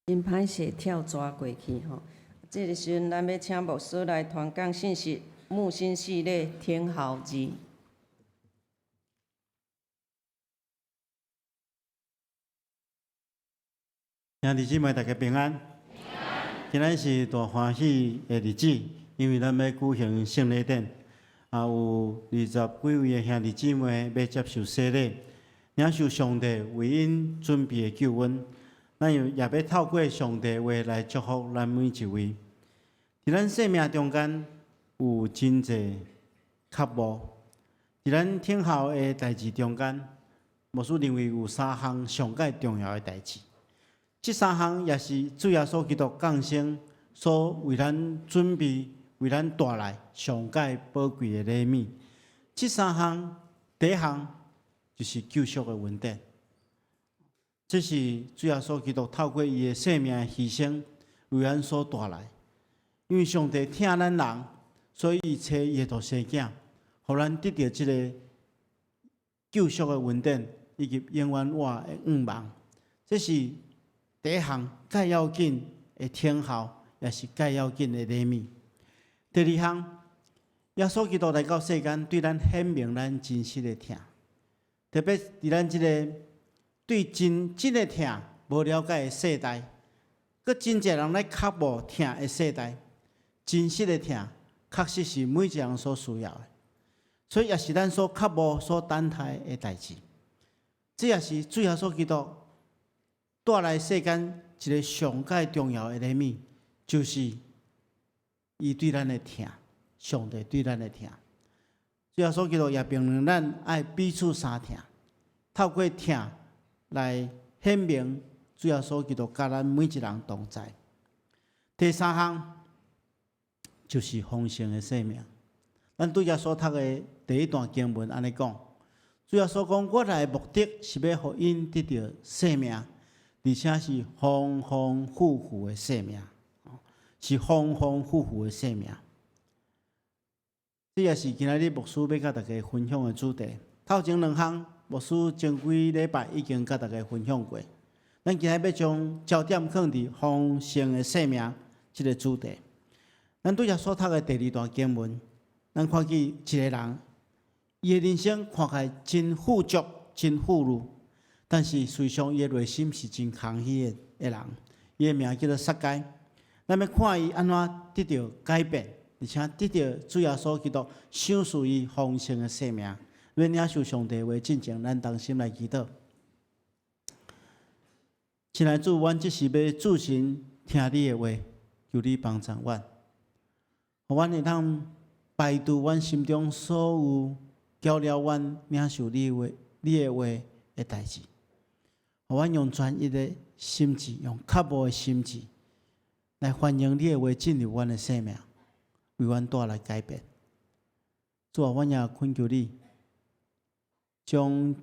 真歹勢跳逝過去吼。這个時陣，咱欲請牧師來傳講信息，木心系列聽候二。兄弟姊妹，大家平安。今仔是大歡喜的日子，因為咱欲舉行聖禮典，啊，有二十幾位的兄弟姊妹欲接受洗禮，領受上帝為𪜶準備的救恩。咱也欲透過上帝話來祝福咱每一位。佇咱生命中間有真濟渴慕，佇咱等候的代誌中間，牧師認為有三項上蓋重要的代誌。這三項也是主耶穌基督降生所為咱準備、為咱帶來上蓋寶貴的禮物。這三項，第一項就是救贖的恩典。這是主耶穌基督透過伊的生命犧牲為咱所帶來。因為上帝疼咱人，所以伊差伊的獨生囝，予咱得著這个救贖的恩典，以及永遠活的願望。這是第一項蓋要緊的等候，也是蓋要緊的禮物。第二項，耶穌基督來到世間，對咱顯明咱真實的疼，特別佇咱這个對真真的疼無了解的世代，閣真濟人咧渴慕疼的世代，真實的疼確實是每一個人所需要的，所以也是咱所渴慕、所等待的代誌。這也是主耶穌基督帶來世間一个上蓋重要的禮物，就是伊對咱的疼，上帝對咱的疼。主耶穌基督也命令咱愛彼此相疼，透過疼來顯明主耶穌基督佮咱每一人同在。第三項就是豐盛的生命。咱拄才所讀的第一段經文按呢講，主耶穌講：我來的目的是欲予𪜶得著生命，而且是豐豐富富的生命，是豐豐富富的生命。這也是今仔日牧師欲佮大家分享的主題。頭前兩項，牧師前幾禮拜已經佮大家分享過。咱今仔日欲將焦點放佇豐盛的生命這个主題。咱拄才所讀的第二段經文，咱看見一个人，伊的人生看起來真富足、真富裕，但是事實上伊的內心是真空虛的人。伊的名叫做撒該。咱欲看伊按怎得著改變，而且得著主耶穌基督賞賜伊豐盛的生命。欲領受上帝話進前，咱同心來祈禱。親愛主，阮這時欲注神聽你的話，求你幫助阮，予阮會當排除阮心中所有攪擾阮領受你話、你的話的代誌，予阮用專一的心志，用渴慕的心志來歡迎你的話進入阮的生命，為阮帶來改變。主啊，阮也懇求你，將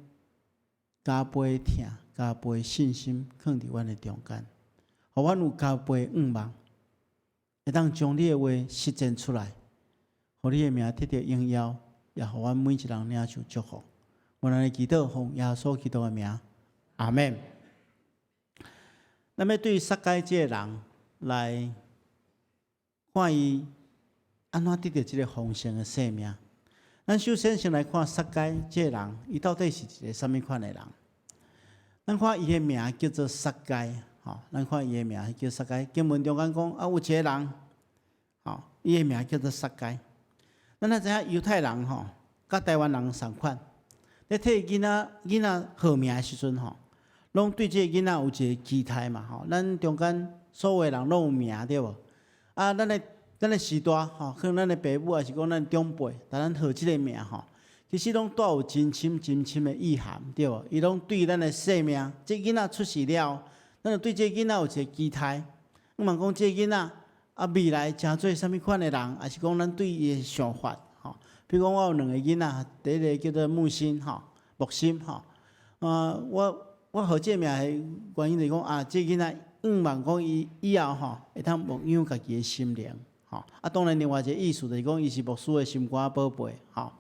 加倍疼、加倍信心囥佇阮的中間，予阮有加倍願望，會當將你的話實踐出來，予你的名得著榮耀，也予阮每一人領受祝福。阮按呢祈禱，奉耶穌基督的名，阿們。咱欲對撒該這个人來看伊按怎得著這个豐盛的生命。咱首先先來看撒該這個人，伊到底是一个啥物款的人？咱看伊的名叫做撒該，吼，咱看伊的名叫撒該。經文中間講啊，有一个人，吼，伊的名叫做撒該。咱若知影猶太人吼，佮台灣人仝款，咧替囡仔囡仔號名的時陣吼，攏對這個囡仔有一個期待嘛，吼。咱中間所有的人攏有名對無？啊，咱的咱的序大吼，可能咱的爸母抑是講咱長輩，共咱號這个名吼，其實攏帶有真深真深的意涵，對無？伊攏對咱的生命，這囡仔出世了，咱就對這囡仔有一個期待，向望講這囡仔啊未來成做啥物款的人，抑是講咱對伊的想法吼。比如講，我有兩个囡仔，第一个叫做木心吼，木心吼。啊，我號這个名的原因就是講啊，這囡仔向望講伊以後吼會當牧養家己的心靈。吼，啊，當然另外一個意思就是講，伊是牧師的心肝寶貝，吼。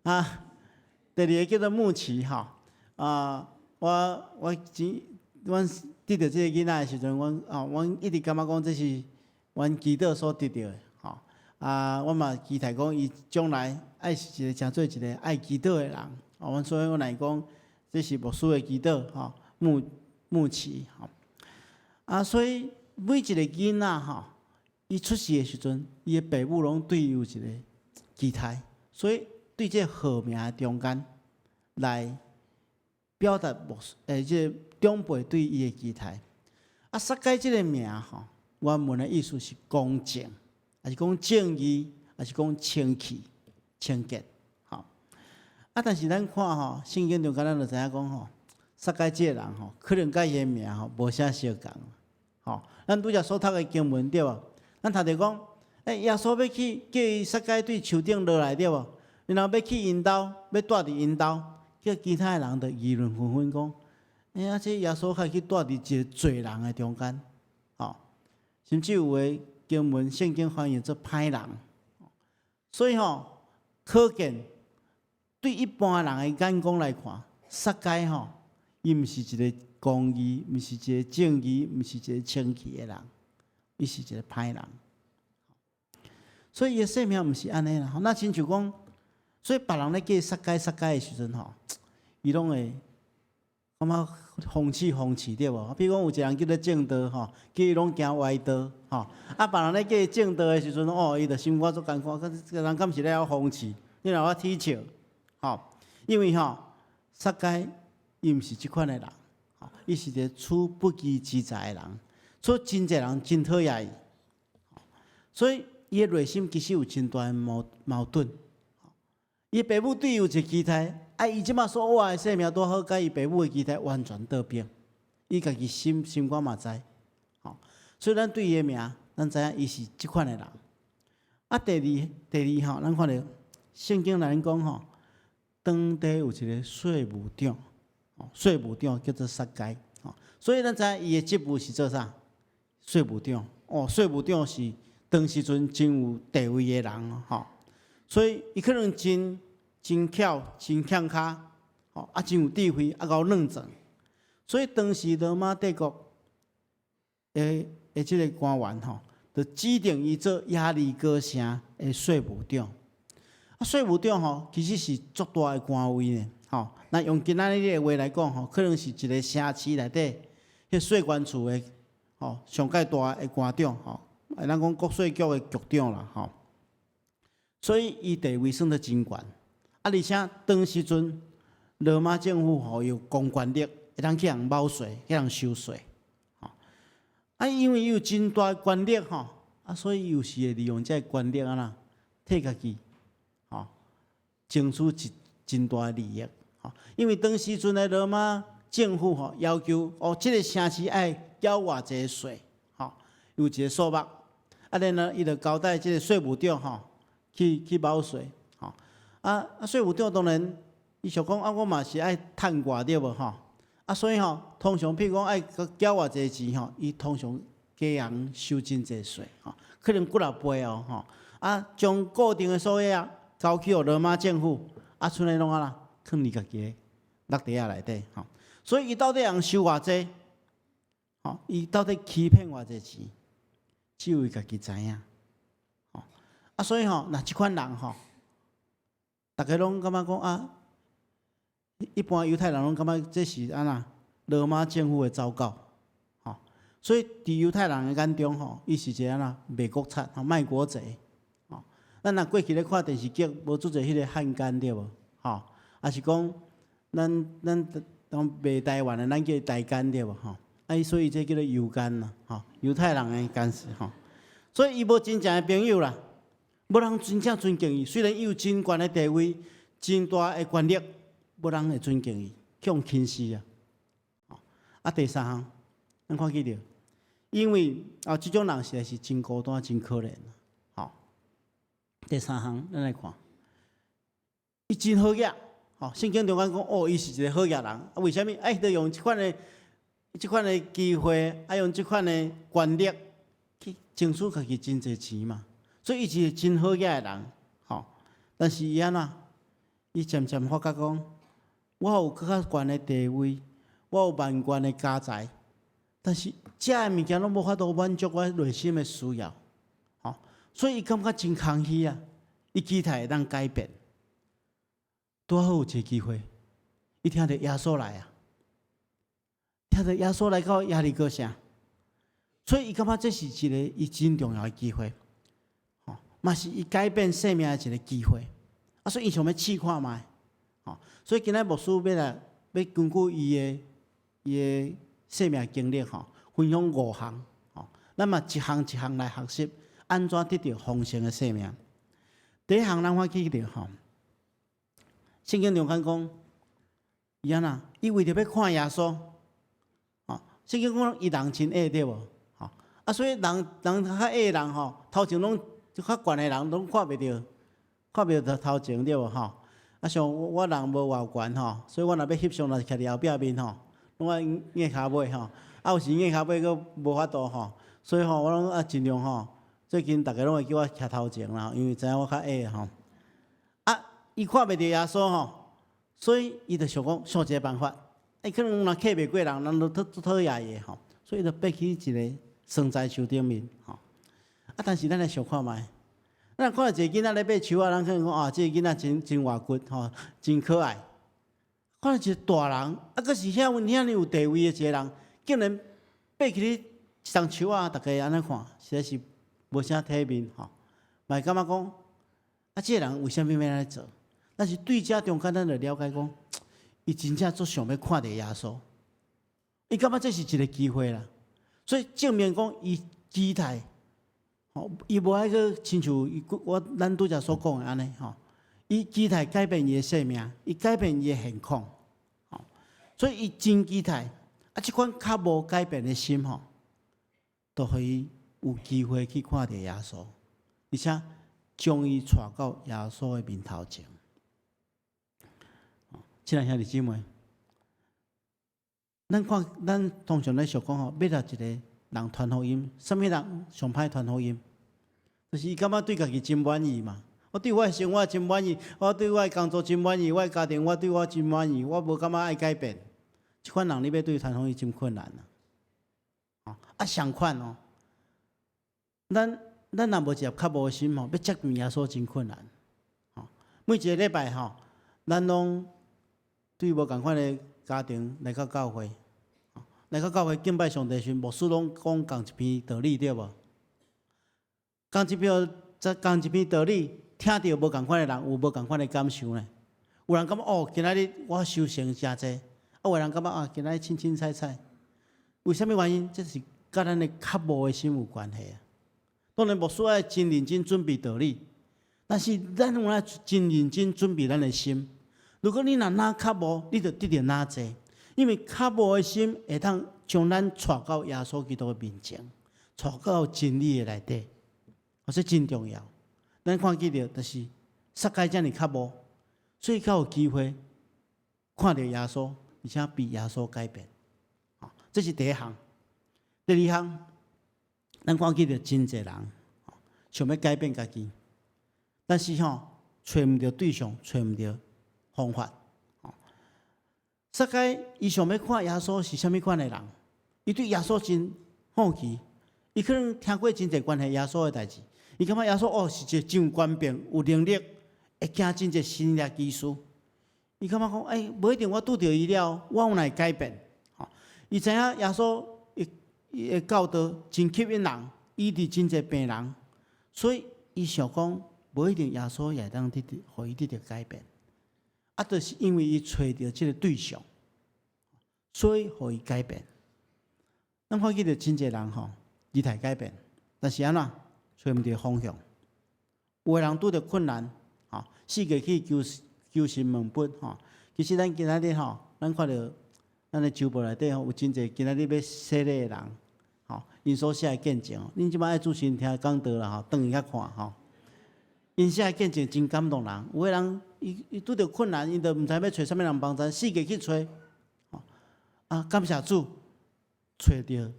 啊，第二个叫做木奇，吼，啊，我我前阮得著這个囡仔的時陣，阮哦，阮一直感覺講這是阮祈禱所得著的，吼。啊，阮嘛期待講伊將來愛是一個成做一個愛祈禱的人。哦，阮所以阮來講，這是牧師的祈禱，吼，牧牧祈，吼。啊，所以每一個囡仔吼，伊出世的時陣，伊的爸母攏對伊有一個期待，所以對這個號名的中間來表達牧師，這個長輩對伊的期待。啊，撒該這個名吼，原文的意思是公正，抑是講正義，抑是講清氣、清潔，吼。啊，但是咱看吼，聖經中間咱就知影講吼，撒該這個人吼，可能佮伊的名吼無啥相仝，吼。咱拄才所讀的經文對無？咱讀著講，耶穌欲去叫伊撒該對樹頂落來對無？然後欲去𪜶兜，欲蹛佇𪜶兜，叫其他的人就議論紛紛講，啊，這耶穌會去蹛佇一個罪人的中間，吼，甚至有的經文聖經翻譯做歹人，所以吼，可見對一般人的眼光來看，撒該吼，伊毋是一個公義，毋是一個正義，毋是一個清氣的人，伊是一個歹人。所以伊的生命毋是按呢啦。那親像講，所以別人咧叫撒該撒該的時陣吼，伊攏會感覺諷刺諷刺對無？比如講有一個人叫做正道吼，叫伊攏行歪道吼。啊，別人咧叫伊正道的時陣，哦，伊就心肝足艱苦，這個人敢是咧曉諷刺，你來我取笑，吼。因為吼，撒該伊毋是這款的人，吼，伊是一個取不義之財的人，所以真濟人真討厭伊，所以伊的內心其實有真大的矛盾。伊爸母對伊有一個期待，啊，伊這馬所活的生命拄好，佮伊爸母的期待完全倒反，伊家己心心肝嘛知，吼，所以咱對伊的名，咱知影伊是這款的人。啊，第二吼，咱看著聖經內講吼，當地有一個稅務長，稅務長叫做撒該，所以咱知影伊的職務是做啥？稅務長，哦，稅務長是當時陣真有地位的人，吼。所以伊可能真真巧、真欠跤，吼啊，真有智慧，啊，𠢕軟鑽。所以當時羅馬帝國的這個官員吼，就指定伊做耶利哥城的稅務長。啊，稅務長吼，其實是足大的官位呢，吼。那用今仔日的話來講吼，可能是一個城市內底，彼稅關處的吼上蓋大的官長吼，咱講國稅局的局長啦，吼。所以伊地位算得真懸，啊，而且當時陣羅馬政府吼有公權力，會當去予人謀稅，去予人收稅，吼。啊，因為伊有真大的權力吼，啊，所以有時會利用這個權力啊啦，替家己吼爭取一真大的利益，吼。因為當時陣的羅馬政府吼要求哦，這個城市愛繳偌濟稅，吼，有一個數目，啊，然後伊就交代這個稅務長吼，去報稅，吼啊啊！稅務長當然，伊想講啊，我嘛是愛趁偌對無吼？啊，所以吼，通常譬如講愛繳偌濟錢吼，伊通常加予收真濟稅，吼，可能幾若倍哦，吼啊，將固定的數額交去予羅馬政府，啊，剩的攏按怎，囥佇家己的落袋仔內底，吼。所以伊到底予人收偌濟？吼，伊到底欺騙偌濟錢？只有伊家己知影。啊，所以吼，若這款人吼，逐家攏感覺講啊，一般猶太人攏感覺這是按怎羅馬政府的走狗，吼。所以佇猶太人的眼中吼，伊是一個按怎賣國賊、賣國賊，吼。咱若過去咧看電視劇，無足濟彼個漢奸對無？吼，抑是講咱當賣台灣的，咱叫伊台奸對無？吼，啊，所以這叫做猶奸啦，吼，猶太人的奸事吼。所以伊無真正的朋友啦。無人真正尊敬伊，雖然伊有真懸的地位、真大的權力，無人會尊敬伊，去予輕視啊！啊，第三項，咱看見著，因為啊，這種人實在是真孤單、真可憐。吼，第三項，咱來看，伊真好額，吼，聖經中間講，哦，伊是一個好額人。啊，為啥物？哎，就用這款的機會，啊，用這款的權力去爭取家己真濟錢嘛。所以伊是一個真好額的人，吼。但是伊按怎？伊漸漸發覺講，我有閣較懸的地位，我有萬貫的家財，但是食的物件攏無法度滿足我內心的需要，吼，所以伊感覺真空虛啊！伊期待會當改變，拄好有一個機會，伊聽著耶穌來啊，聽著耶穌來到耶利哥城，所以伊感覺這是一個伊真重要的機會，吼，嘛是伊改變生命的一個機會，啊，所以伊想欲試看覓，吼，所以今仔牧師欲來欲根據伊的生命經歷吼，分享五項，吼，咱嘛一項一項來學習，按怎得著豐盛的生命。第一項咱看見著吼，聖經中間講，伊按怎？伊為著欲看耶穌，吼，聖經講伊人真矮對無？吼，啊，所以人人較矮的人吼，頭前攏較懸的人攏看袂著，看袂著頭前對無？吼，啊，像我人無偌懸吼，所以我若欲翕相，若是徛佇後壁面吼，攏愛硬跤尾吼，啊，有時硬跤尾閣無法度吼，所以吼，我攏啊盡量吼。最近逐家攏會叫我徛頭前啦，因為知影我較矮吼。啊，伊看袂著耶穌吼，所以伊就想講想一個辦法。伊可能若客袂過人，人都足討厭伊的吼，所以伊就爬去一個桑栽樹頂面吼。啊，但是咱來想看覓，咱看著一個囡仔咧爬樹仔，咱可能講啊，這個囡仔真真活骨吼，真可愛。看著一個大人，啊，閣是遐遐爾有地位的一個人，竟然爬去咧一叢樹仔，逐家按呢看，實在是無啥體面吼，嘛會感覺講，啊，這個人為啥物欲按呢做？但是對這中間，咱就了解講，伊真正足想欲看著耶穌，伊感覺這是一個機會啦，所以證明講伊期待，吼，伊無愛閣親像伊我咱拄才所講的按呢吼，伊期待改變伊的生命，伊改變伊的現況，吼，所以伊真期待，啊，這款較無改變的心吼，都予伊有機會去看著耶穌，而且將伊帶到耶穌的面頭前。親愛兄弟姊妹，咱看，咱通常咧想講吼，欲來一個人傳福音，啥物人上歹傳福音？就是伊感覺對家己真滿意嘛。我對我的生活真滿意，我對我的工作真滿意，我的家庭我對我真滿意，我無感覺愛改變。這款人你欲對伊傳福音真困難啊！啊，相款哦，咱若無一粒渴慕的心吼，欲接近耶穌真困難。每一個禮拜吼，咱攏對無仝款的家庭來到教會，來到教會敬拜上帝時，牧師攏講仝一篇道理對無？仝一篇，仝一篇道理，聽著無仝款的人有無仝款的感受呢？有人感覺哦，今仔日我收成誠濟，啊，有人感覺啊，今仔日凊凊彩彩。為啥物原因？這是佮咱的渴慕的心有關係啊。當然，牧師愛真認真準備道理，但是咱有愛真認真準備咱的心。如果你若哪渴慕，你就得著哪濟，因為渴慕的心會當將咱帶到耶穌基督的面前，帶到真理的內底，這真重要。咱看見著就是撒該遮爾渴慕，所以才有機會看著耶穌，而且被耶穌改變。這是第一項。第二項，咱看見著真濟人想欲改變家己，但是吼揣毋著對象，揣毋著方法。撒該伊想欲看耶穌是啥物款的人，伊對耶穌真好奇，伊可能聽過真濟關於耶穌的代誌，伊感覺耶穌哦是一個真有權柄、有能力，會行真濟神蹟奇事。伊感覺講，欸，無一定我拄著伊了，我有會改變。伊知影耶穌伊的教導真吸引人，醫治真濟病人，所以伊想講，無一定耶穌也會當得著，予伊得著改變。啊，就是因為伊揣著這個對象，所以予伊改變。咱看見著真濟人吼，期待改變，但是按怎揣毋著方向。有的人拄著困難，吼，四界去求求神問佛吼。其實咱今仔日吼，咱看著咱的週報內底吼，有真濟今仔日欲洗禮的人，吼，𪜶所寫的見證。恁這擺愛注心聽講道啦吼，轉去遐看吼。𪜶寫的見證真感動人。有的人伊拄著困難，伊就毋知欲揣啥物人幫助，四界去揣，啊，感謝主，揣著一個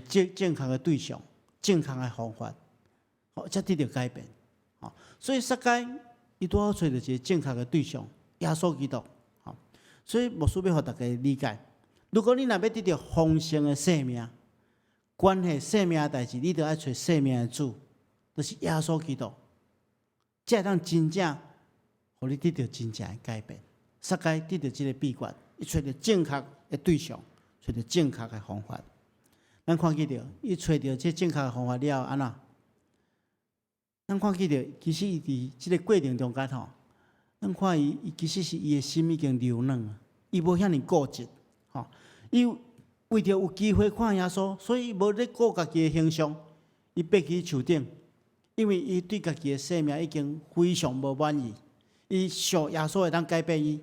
正正確的對象，正確的方法，好，才得著改變。所以撒該伊拄好揣著一個正確的對象，耶穌基督。所以牧師欲予大家理解，如果你若欲得著豐盛的生命，關係生命的代誌，你著愛揣生命的主，就是耶穌基督，才會當真正予你得著真正的改變。撒該得著這个秘訣，伊揣著正確的對象，揣著正確的方法。咱看見著，伊揣著這正確的方法了後，按怎？咱看見著，其實伊佇這个過程中間吼，咱看伊，伊其實是伊的心已經柔軟啊，伊無遐爾固執，吼。伊為著有機會看耶穌，所以伊無咧顧家己的形象，伊爬去樹頂，因為伊對家己的生命已經非常無滿意，伊想耶穌會當改變伊，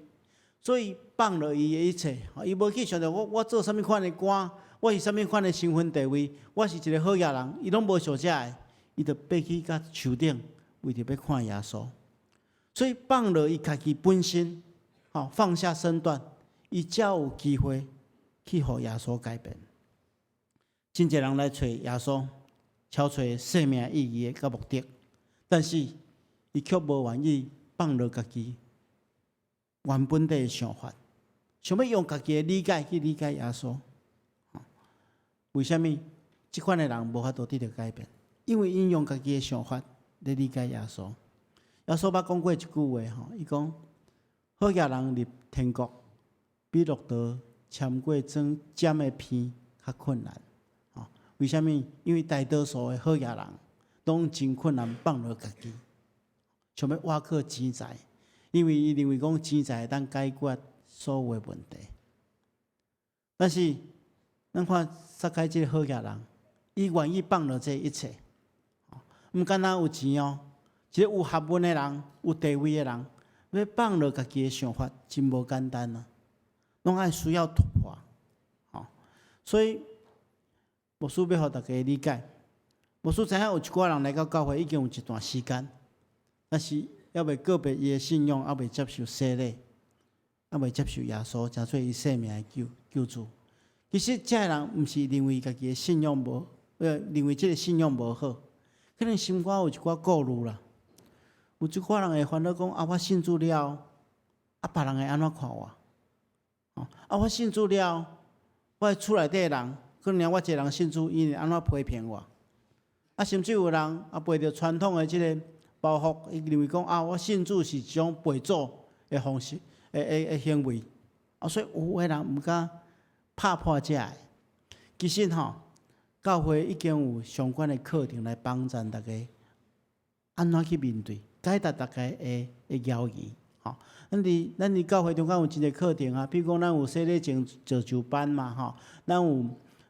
所以放落伊的一切，伊無去想著我做啥物款的官，我是啥物款的身份地位，我是一个好額人，伊攏無想這个，伊就爬去到樹頂，為著欲看耶穌，所以放落伊家己本身，吼，放下身段，伊才有機會去予耶穌改變。真濟人來揣耶穌，搜揣生命意義的佮目的，但是伊卻無願意放落家己原本的想法，想欲用家己的理解去理解耶穌。為啥物這款的人無法度得著改變？因為𪜶用家己的想法來理解耶穌。耶穌捌講過一句話吼，伊講：好額人入天國，比駱駝穿過針尖的鼻較困難。吼，為啥物？因為大多數的好額人攏真困難放落家己，想欲倚靠錢財，因為伊認為講錢財會當解決所有的問題。但是，咱看撒該這个好額人，伊願意放落這一切，毋干焦有錢哦，一个有學問的人，有地位的人，欲放落家己的想法，真無簡單啊，攏愛需要突破，吼。所以牧師欲予大家理解，牧師知影有一寡人來到教會已經有一段時間，但是猶未告別伊的信仰，猶未接受洗禮，猶未接受耶穌，成做伊生命的救主。其實這个人毋是認為家己的信仰無，認為這个信仰無好，可能心肝有一寡顧慮啦。有一寡人會煩惱講：啊，我信主了，啊，別人會按怎看我？啊，我信主了，我的厝內底的人，可能我一个人信主，𪜶會按怎批評我？啊，甚至有人啊背著傳統的這个包袱，伊認為講啊，我信主是一種背祖的方式，的行為。啊，所以有的人毋敢拍破這个。其實吼，教會已經有相關的課程來幫助大家按怎去面對，解答大家的疑義。吼，咱佇教會中間有真濟課程啊，比如講咱有洗禮前造就班嘛，吼，咱有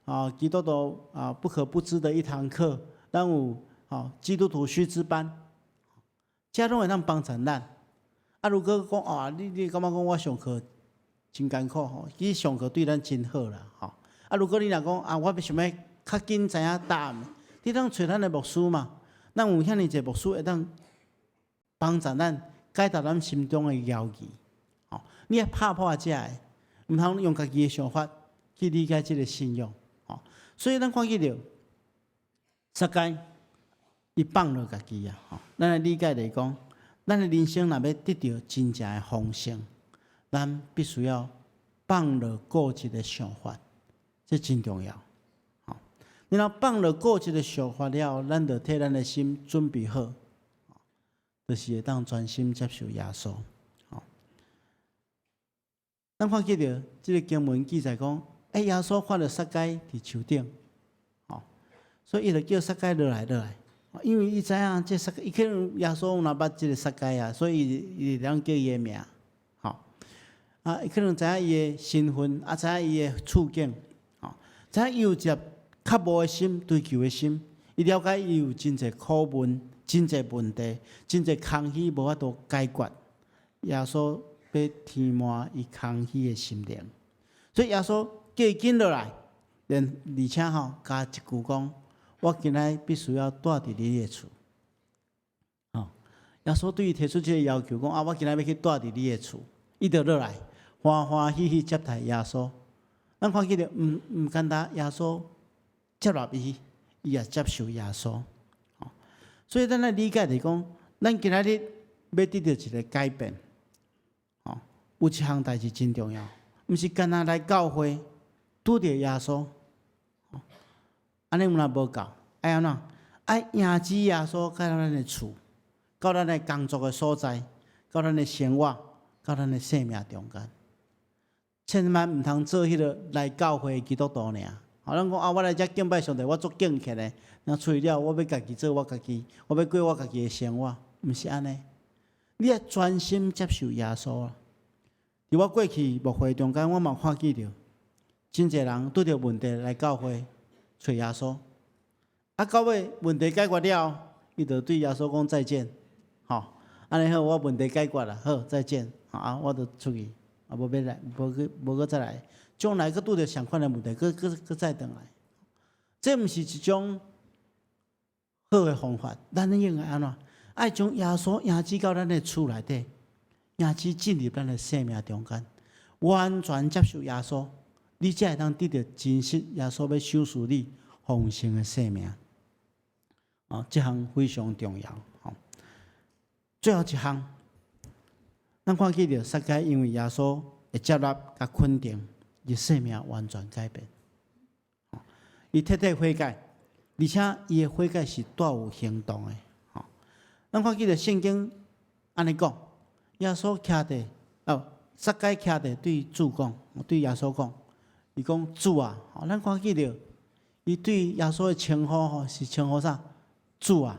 啊基督徒啊不可不知的一堂課，咱有吼基督徒須知班，這攏會當幫助咱。啊，如果講啊，你感覺講我上課真艱苦吼，其實上課對咱真好啦，吼。啊，如果你若講啊，我欲想欲較緊知影答案，你通揣咱的牧師嘛？咱有遐爾濟牧師會當幫助咱解答咱心中的疑義。吼，你愛拍破這个，毋通用家己的想法去理解這个信仰。吼，所以咱看見著撒該伊放落家己啊！吼，咱來理解來講，咱的人生若欲得著真正的豐盛，咱必須要放落固執的想法，這真重要。吼，你若放落固執的想法了，咱就替咱的心準備好，就是會當專心接受耶穌。吼，咱看見著這个經文記載講，欸，耶穌看著撒該佇樹頂，吼，所以伊就叫撒該落來落來，因為伊知影這撒該，伊可能耶穌若捌這个撒該啊，所以伊會當叫伊的名，吼，啊，伊可能知影伊的身份，啊，知影伊的處境，吼，知影伊有一個渴慕的心、追求的心，伊了解伊有真濟苦悶、真濟問題、真濟空虛無法度解決。耶穌欲填滿伊空虛的心靈，所以耶穌叫伊緊落來，連而且吼加一句講：我今仔必須要蹛佇你的厝。吼，耶穌對伊提出這个要求，講啊，我今仔欲去蹛佇你的厝，伊就落來，歡歡喜喜接待耶穌。咱看見著毋簡單，耶穌接納伊，伊也接受耶穌。所以咱來理解就是講，咱今仔日欲得著一个改變，吼，有一項代誌真重要，毋是干焦來教會，拄著耶穌，按呢有若無夠，愛按怎？愛迎接耶穌到咱的厝，到咱的工作的所在，到咱的生活，到咱的生命中間。千萬毋通做彼个來教會的基督徒爾。吼，咱講啊，我來遮敬拜上帝，我足敬虔的。若出去了，我欲家己做我家己，我欲過我家己的生活，毋是按呢。你愛專心接受耶穌啊！佇我過去牧會中間，我嘛看見著，真濟人拄著問題來教會揣耶穌。啊，到尾問題解決了，伊就對耶穌講再見，吼，按呢好，我問題解決啦，好，再見，啊，我就出去，啊，無欲來，無閣無閣再來，將來閣拄著相款的問題，閣閣閣再轉來。這毋是一種好的方法，咱應該按怎？愛將耶穌迎接到咱的厝內底，迎接進入咱的生命中間，完全接受耶穌，你才會當得著真實耶穌欲賞賜你豐盛的生命。哦，這項非常重要。吼，最後一項，咱看見著撒該因為耶穌的接納佮肯定，伊生命完全改變。伊徹底悔改，而且伊的悔改是帶有行動的。吼，咱看見著聖經按呢講，耶穌徛佇哦，撒該徛佇對主講，對耶穌講，伊講主啊，咱看見著伊對耶穌的稱呼吼是稱呼啥？主啊！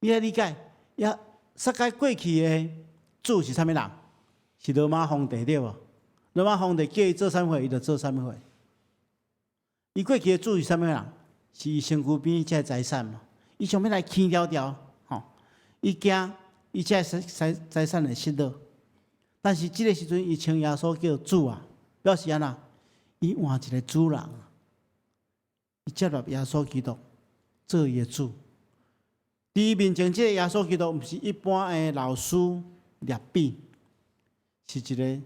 你愛理解，耶撒該過去的主是啥物人？是羅馬皇帝對無？羅馬皇帝叫伊做啥物貨，伊就做啥物貨。伊過去的主是啥物人？是伊身軀邊這財產嘛？伊想欲來輕條條，吼！伊驚伊這財財產會失落。但是這个時陣，伊稱耶穌叫主啊，表示按怎？伊換一个主人，伊接納耶穌基督做伊的主。佇伊面前，這个耶穌基督毋是一般的老師、拉比，是一个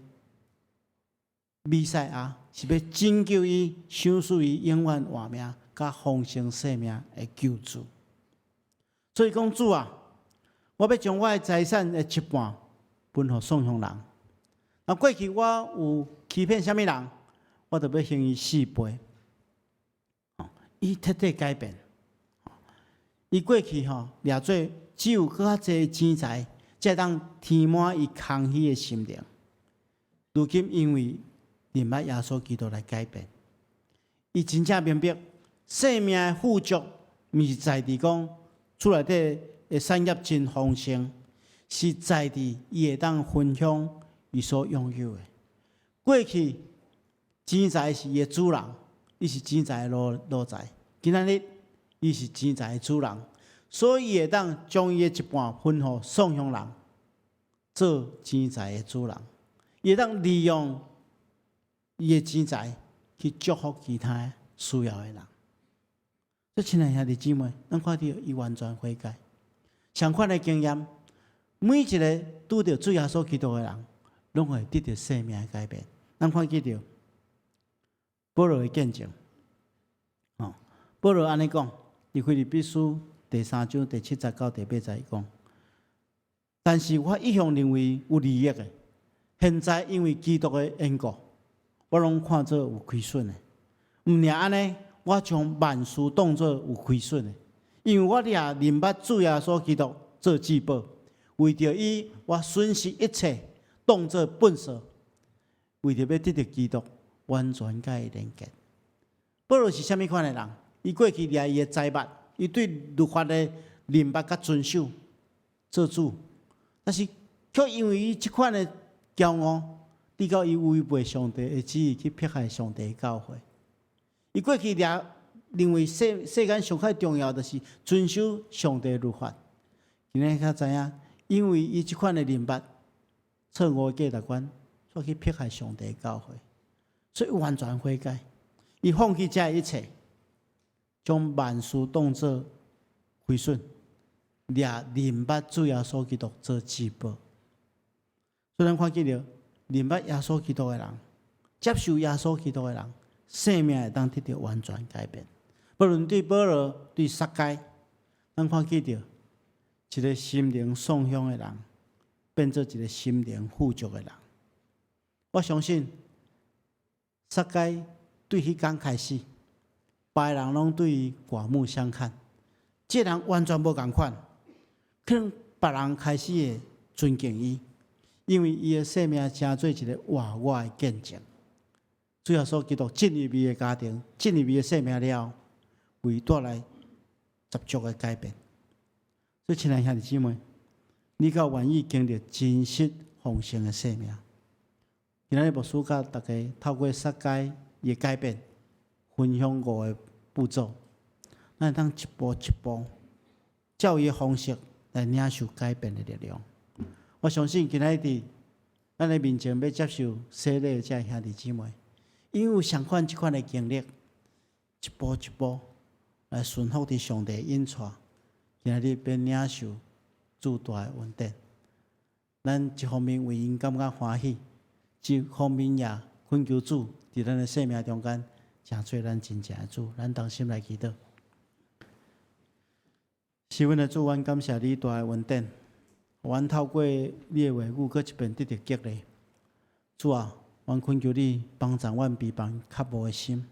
彌賽亞，是欲拯救伊、賞賜伊永遠活命、佮豐盛生命的救主。所以講主啊，我欲將我的財產的一半分予喪窮人。若過去我有欺騙啥物人，我就欲還伊四倍。伊徹底改變。伊過去吼掠做只有閣較濟錢財，才會當填滿伊空虛的心靈。如今因為認捌耶穌基督來改變，伊真正明白生命的富足，毋是在佇講厝內底的產業真豐盛，是在佇伊會當分享伊所擁有的。過去錢財是伊的主人，伊是錢財的奴奴才。今仔日伊是錢財的主人，所以伊會當將伊的一半分予喪窮人，做錢財的主人。伊會當利用伊的錢財去祝福其他需要的人。這親愛兄弟姊妹，咱看著伊完全悔改，相款的經驗，每一个拄著主耶穌基督的人，攏會得著生命的改變。咱看見著保羅的見證，哦，保羅按呢講，佇腓立比書第三章第七節到第八節伊講，但是我一向認為有利益的，現在因為基督的緣故，我攏看做有虧損的。毋爾按呢，我將萬事當做有虧損的，因為我掠認捌主耶穌基督做至寶，為著伊，我損失一切，當做糞掃，為著欲得著基督，完全佮伊連結。保羅是啥物款的人？伊過去掠伊的財物，伊對律法的認捌佮遵守做主，但是卻因為伊這款的驕傲，直到伊違背上帝的旨意去迫害上帝的教會。伊過去掠認為世世間上較重要就是遵守上帝的律法。今日才知影，因為伊這款的認捌錯誤的價值觀，煞去迫害上帝的教會，所以完全悔改。伊放棄這一切，將萬事當做虧損，掠認捌主耶穌基督做至寶。所以咱看見著認捌耶穌基督的人，接受耶穌基督的人，生命會當得著完全改變。不論對保羅、對撒該，咱看見著一个心靈喪窮的人，變做一个心靈富足的人。我相信撒該對彼工開始，別人攏對伊刮目相看，這人完全無仝款，可能別人開始會尊敬伊，因為伊的生命成做一個活活的見證。主耶穌基督進入伊的家庭，進入伊的生命了後，為伊帶來十足的改變。所以，親愛兄弟姊妹，你敢願意經歷真實豐盛的生命？今仔日牧師佮大家透過撒該伊的改變，分享五個步驟，咱會當一步一步照伊的方式來領受改變的力量。我相信今仔日佇咱的面前欲接受洗禮的這兄弟姊妹，𪜶有相款這款的經歷，一步一步來順服佇上帝引帶，今仔日欲領受主大的恩典。咱一方面為𪜶感覺歡喜，一方面也懇求主佇咱的生命中間，成做咱真正的主。咱同心來祈禱。是阮的主，阮感謝你大的恩典，予阮透過你的話語，閣一遍得著激勵。主啊，阮懇求你幫助阮比別人較無的心，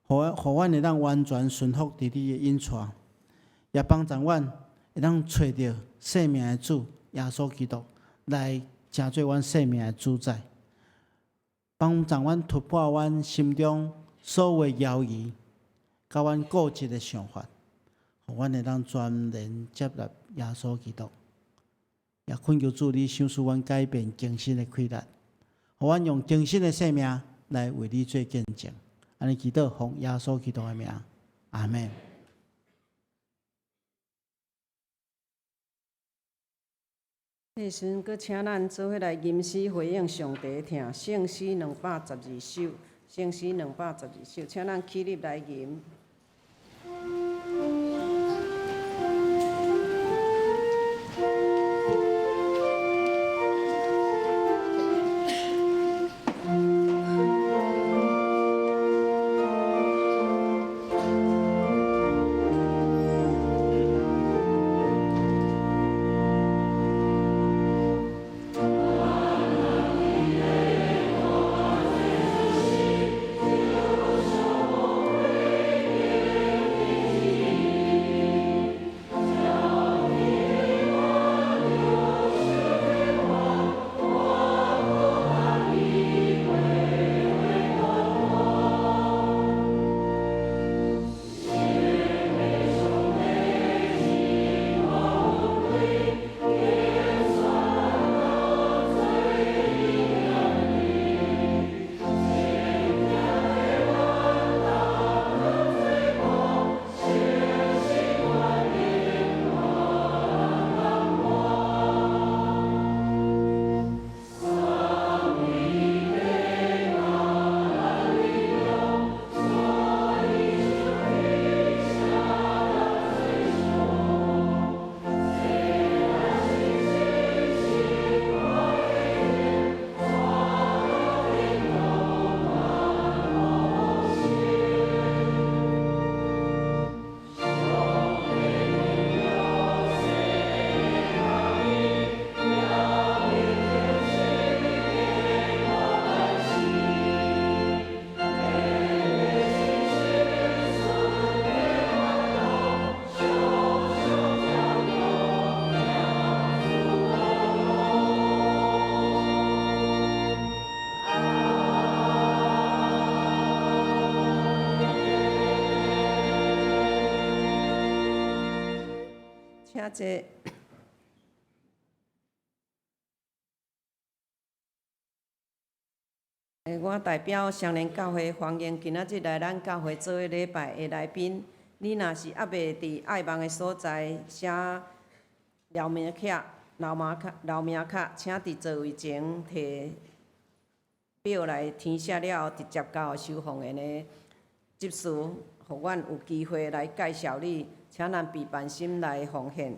予阮會當完全順服佇你的引帶，也幫助阮會當揣著生命的主耶穌基督來成做阮生命的主宰，幫助阮突破阮心中所有的猶疑，佮阮固執的想法，予阮會當全然接納耶穌基督，也懇求主你賞賜阮改變更新的氣力，予阮用更新的生命來為你做見證。按呢祈禱，奉耶穌基督的名，阿們。這時陣，閣請咱做伙來吟詩回應上帝疼，聖詩212首，聖詩212首，請咱起立來吟。請坐。我代表雙連教會歡迎今仔日來咱教會做禮拜的來賓。你若是猶未佇愛網的所在寫留名卡、留名卡、留名卡，請佇座位前提表來填寫了後，直接交予收奉獻的執事，予阮有機會來介紹你，請咱備辦心來奉獻。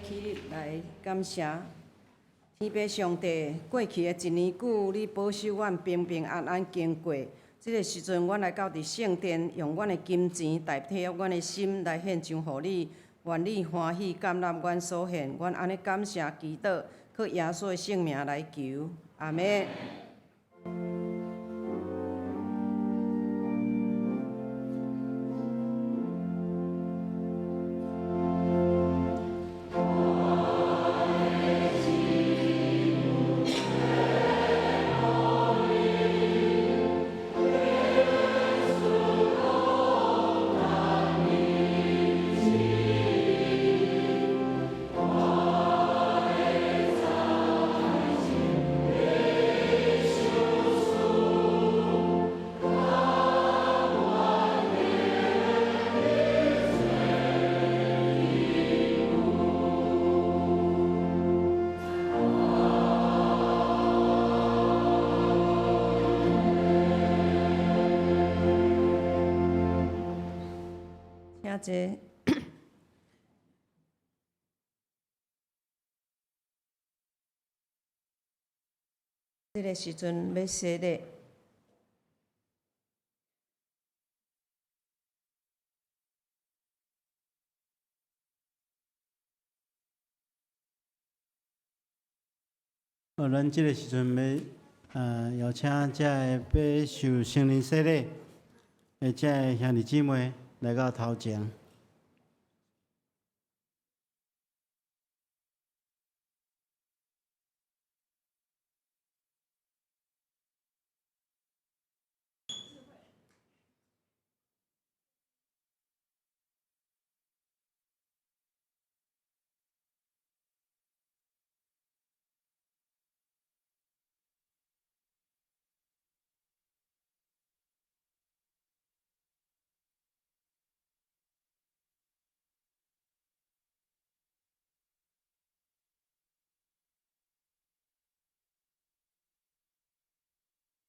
起立來感謝天父上帝。過去的一年久，你保守阮平平安安經過。這个時陣，阮來到佇聖殿，用阮的金錢代替阮的心來獻上予你。願你歡喜接納阮所獻，阮按呢感謝祈禱，靠耶穌的聖名來求，阿們。請坐。這个時陣欲洗禮。哦，咱這个時陣欲邀請遮个欲受聖靈洗禮的遮个兄弟姊妹來到頭前。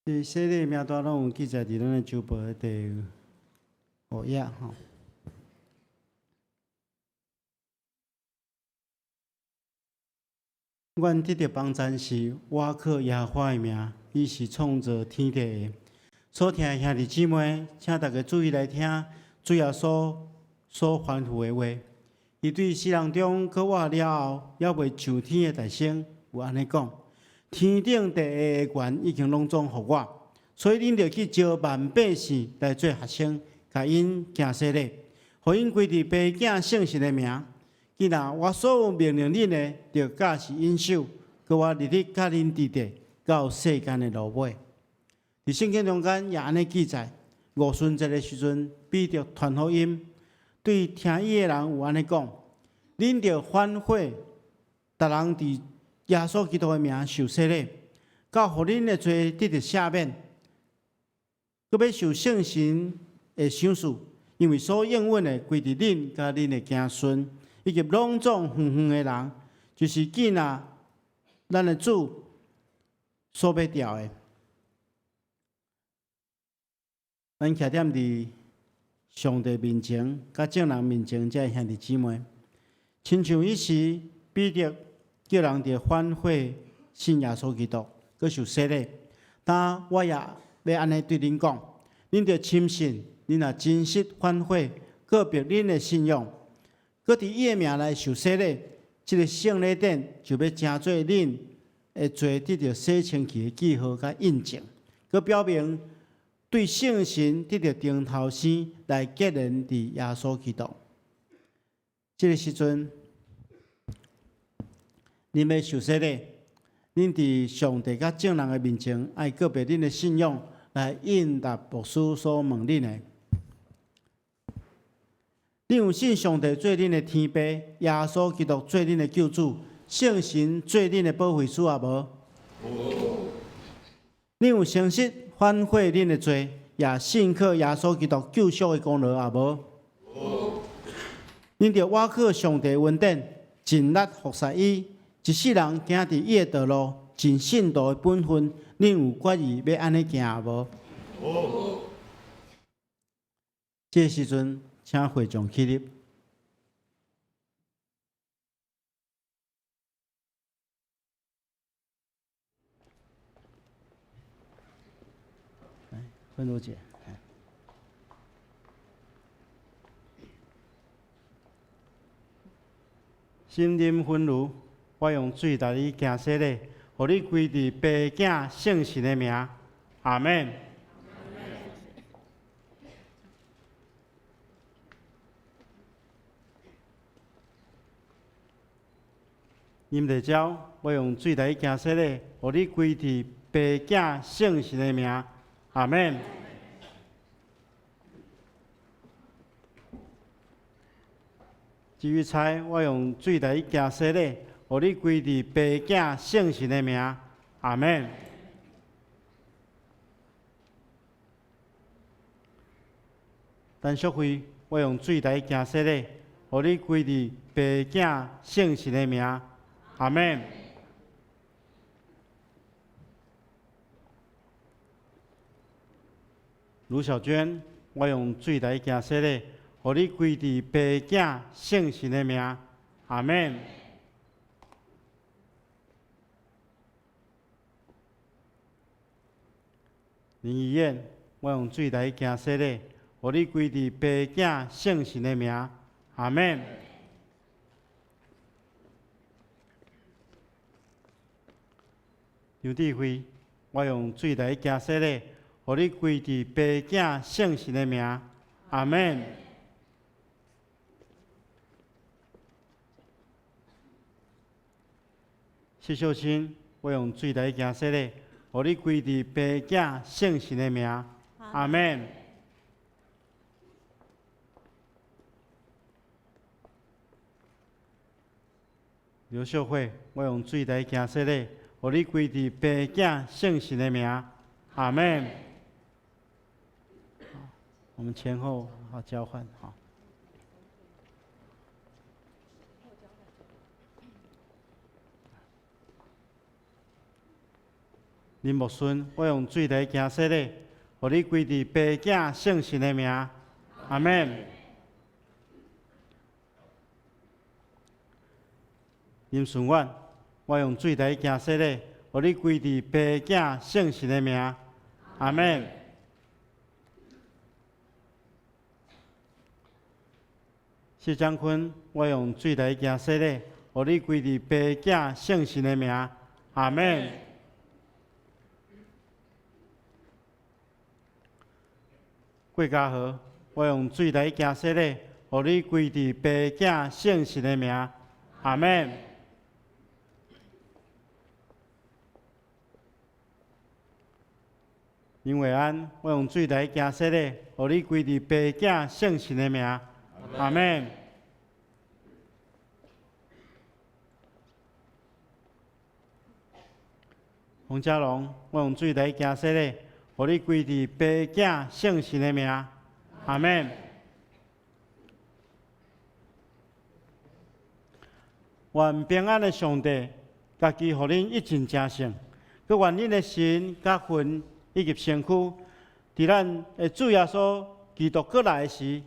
佇洗禮名單攏有記載佇咱的周報的第五頁吼。阮得著幫贊是倚靠耶和華的名，伊是創造天地的。所聽的兄弟姊妹，請大家注意來聽主耶穌所吩咐的話。伊對死人中閣活了後，猶未上天的大聲，有按呢講：天頂地下的權已經攏總予我，所以恁著去招萬百姓來做學生，共𪜶行洗禮，予𪜶歸佇父子聖神的名。囝仔，我所有命令恁的，著教示𪜶守，閣我日日佮恁佇咧，到世間的落尾。佇聖經中間也按呢記載，五旬節的時陣，彼得傳福音，對聽伊的人有按呢講：恁著反悔，逐人佇耶穌基督的名受洗禮，到予恁的罪得著赦免，閣欲受聖神的賞賜，因為所應允的歸佇恁佮恁的子孫，以及攏總遠遠的人，就是囝仔咱的主所欲召的。咱徛踮佇上帝面前，佮眾人面前，遮兄弟姊妹，親像彼時彼得叫人著反悔信耶穌基督，閣受洗禮。但我也欲按呢對恁講，恁著深信，恁若真實反悔，告白恁的信仰，閣佇伊的名來受洗禮，這个聖禮典就欲成做恁的罪得著洗清去的記號佮印證，閣表明對聖神得著重頭生來結連佇耶穌基督。這个時陣，恁欲受洗禮，恁佇上帝佮眾人的面前，愛告白恁的信仰，來應答牧師所問恁的。恁有信上帝做恁的天父，耶穌基督做恁的救主，聖神做恁的保惠師也無？恁有誠實反悔恁的罪，也信靠耶穌基督救贖的功勞也無？恁著倚靠上帝恩典，盡力服侍伊，一世人行佇伊的道路，盡信徒的本分，恁有決意欲按呢行也無？這个時陣，請會眾起立。芬如姐。新林芬如，我用水來你行洗禮，予你歸佇父囝聖神的名，阿門。林麗嬌，我用水來行洗禮，予你歸佇父囝聖神的名，阿門。至於菜，我用水來行洗禮，予你歸佇父囝聖神的名，阿門。陳淑慧，我用水來行洗禮，予你歸佇父囝聖神的名，阿門。盧小娟，我用水來行洗禮，予你歸佇父囝聖神的名，阿門。林怡燕，我用水來行洗禮，予你歸佇父囝聖神的名，阿門。劉志輝，我用水來行洗禮，予你歸佇父囝聖神的名，阿門。謝秀清，我用水來行洗禮，予你歸佇父囝聖神的名，阿門。劉秀慧，我用水來行洗禮，予你歸佇父囝聖神的名，阿門。我們前後好交換，好。林木孫，我用水來行洗禮，予你歸佇父囝聖神的名，阿門。林順遠，我用水來行洗禮，予你歸佇父囝聖神的名，阿門。謝江坤，我用水來行洗禮，予你歸佇父囝聖神的名，阿門。郭家和，我用水來行洗禮，予你歸佇父囝聖神的名，阿門。林偉安，我用水來行洗禮，予你歸佇父囝聖神的名，阿門。洪家龍，我用水來行洗禮，予你歸佇父囝聖神的名，阿門。願平安的上帝，家己予恁一盡成聖，閣願恁的心佮魂以及身軀，佇咱的主耶穌基督閣來時，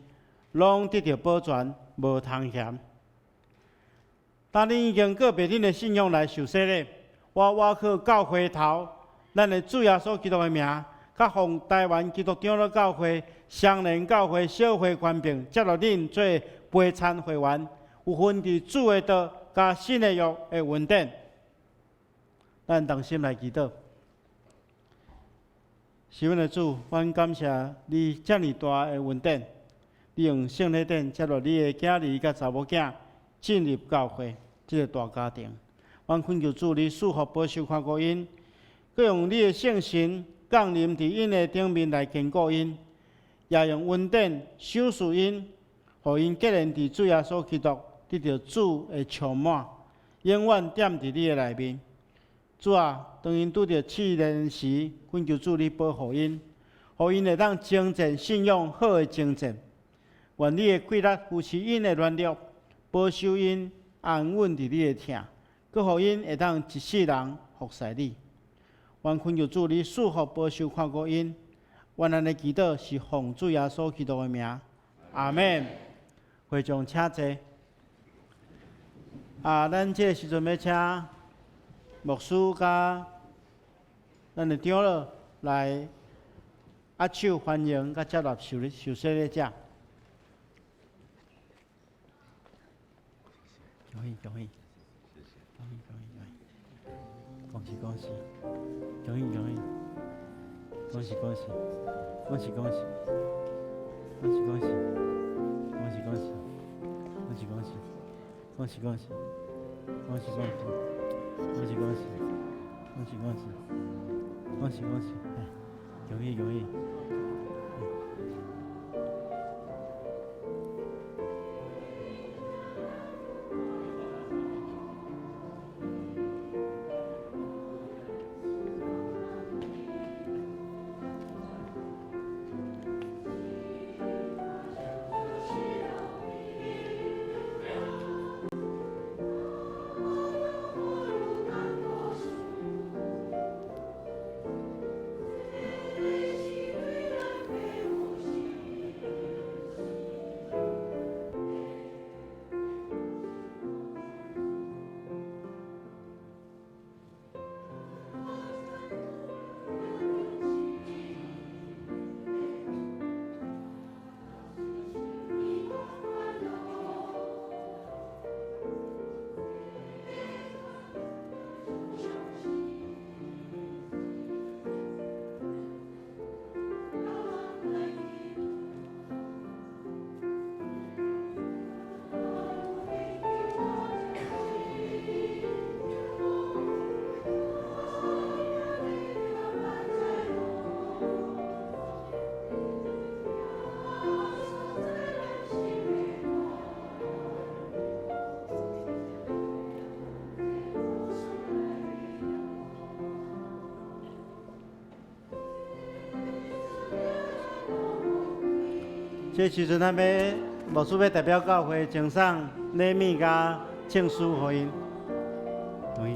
攏得著保全，無通嫌。當恁已經告別恁的信仰來受洗禮，我倚靠教會頭，咱的主耶穌基督的名，佮奉台灣基督長老教會、雙連教會小會權柄，接納恁做陪餐會員，有份佇主的道佮新的約的恩典。咱同心來祈禱。是阮的主，阮感謝你遮爾大的恩典，你用聖禮典接納你的囝兒佮查某囝進入教會這个大家庭。阮懇求主，你賜福保守看顧𪜶，閣用你的聖神降臨佇𪜶的頂面來堅固𪜶，也用恩典賞賜𪜶，予𪜶結連佇主耶穌基督得著主的充滿，永遠踮佇你的內面。主啊，當𪜶拄著試煉時，懇求主你保護𪜶，予𪜶會當征戰信仰好的征戰。願你的氣力扶持𪜶的軟弱，保守𪜶安穩佇你的疼，閣予𪜶會當一世人服侍你。願懇求主你賜福保守看顧𪜶。願咱的祈禱是奉主耶穌基督的名，阿門。會眾請坐。啊，咱這个時陣欲請牧師佮咱的長老來握手歡迎佮接納受洗禮者。恭喜恭喜！恭喜恭喜恭喜！恭喜恭喜！恭喜恭喜！恭喜恭喜！恭喜恭喜！恭喜恭喜！恭喜恭喜！恭喜恭喜！恭喜恭喜！恭喜恭喜！恭喜恭喜！恭喜恭喜！恭喜恭喜！恭喜恭喜！這時陣，咱欲牧師欲代表教會贈送禮物佮證書予𪜶。恭喜！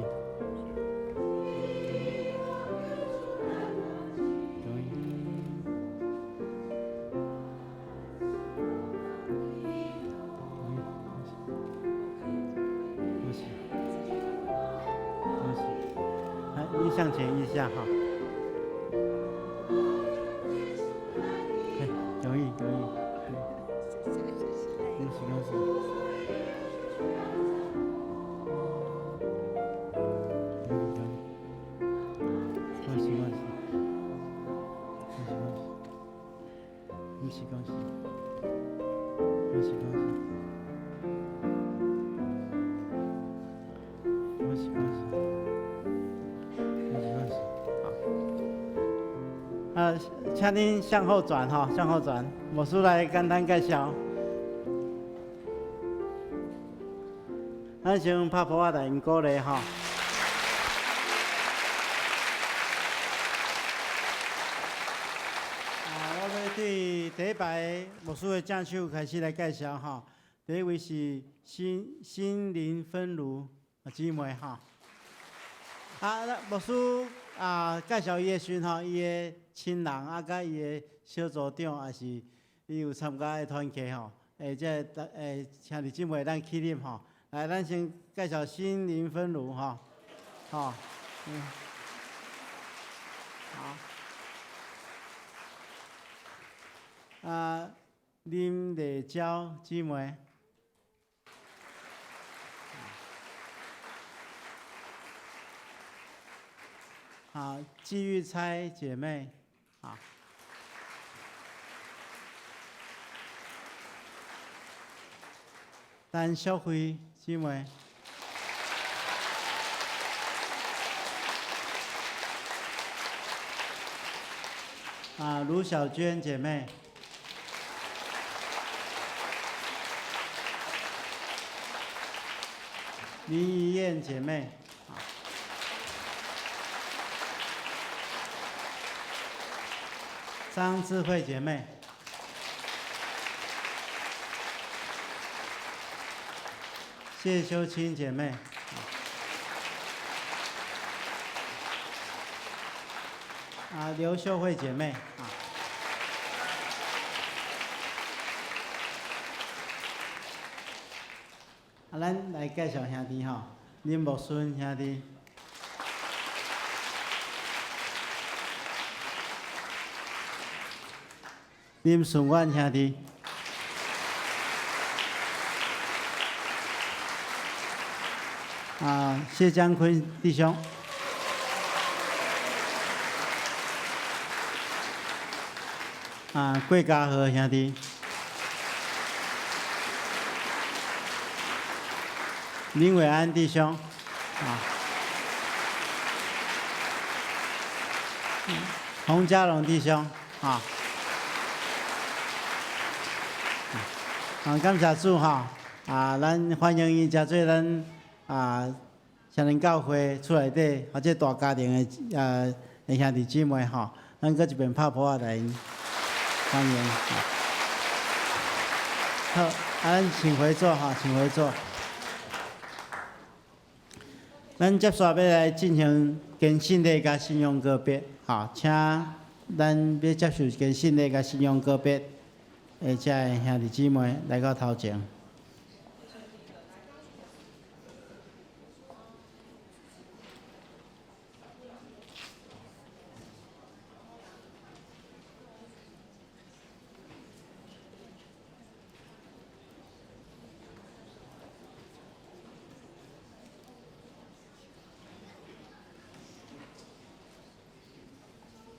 恭喜！恭喜！恭喜！來，你向前一下哈。恭喜恭喜！恭喜恭喜！恭喜恭喜！恭喜恭喜！恭喜恭喜！恭喜恭喜！恭喜恭喜！好，啊，請恁向後轉哈，向後轉，牧師來簡單介紹。咱先拍噗仔來𪜶鼓勵吼。啊，我欲對第一排牧師的正手開始來介紹吼。第一位是新心靈芬如姊妹吼。啊，牧師啊介紹伊的時陣吼，伊的親人啊，佮伊的小組長，也是伊有參加的團契吼。這個兄弟姊妹，咱起立吼。來，咱先介紹心靈芬如吼，吼，好。啊，林麗嬌姊妹，好，季玉釵姐妹，好。陳淑慧姊妹，啊，盧小娟姐妹，林怡燕姐妹，張智慧姐妹，謝秀清姐妹，啊，劉秀慧姐妹，啊，啊，咱來介紹兄弟吼，林木孫兄弟。林順遠兄弟，謝江坤弟兄，郭家和兄弟，林偉安弟兄，洪家龍弟兄，感謝主吼，咱歡迎伊誠做咱雙連教會厝內底或者大家庭的兄弟姊妹吼，咱閣一遍拍噗仔來歡迎。好，咱請回座吼，請回座。咱接續欲來進行堅信禮佮信仰告別，吼，請咱欲接受堅信禮佮信仰告別的遮的兄弟姊妹來到頭前。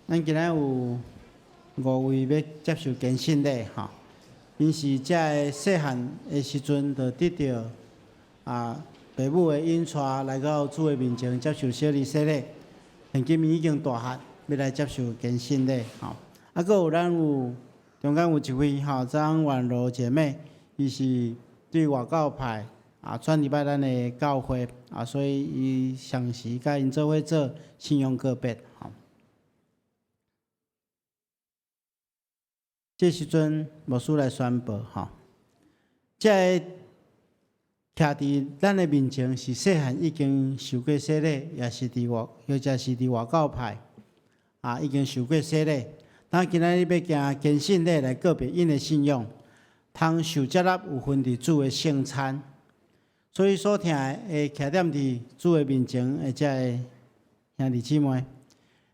咱今仔有五位欲接受堅信禮吼，𪜶是遮的細漢的時陣就得著爸母的引帶來到主的面前接受洗禮洗禮，現今已經大漢，欲來接受堅信禮吼。閣有咱有中間有一位吼張婉柔姐妹，伊是對外教派轉入來咱的教會，所以伊同時佮𪜶做伙做信仰告別吼。這時陣牧師來宣布吼，這个徛佇咱的面前是細漢已經受過洗禮，也是佇外，或者是佇外教派已經受過洗禮。咱今仔日欲行堅信禮來告別𪜶的信仰，通受接納有份佇主的聖餐。所以所疼的會徛踮佇主的面前的這个兄弟姊妹，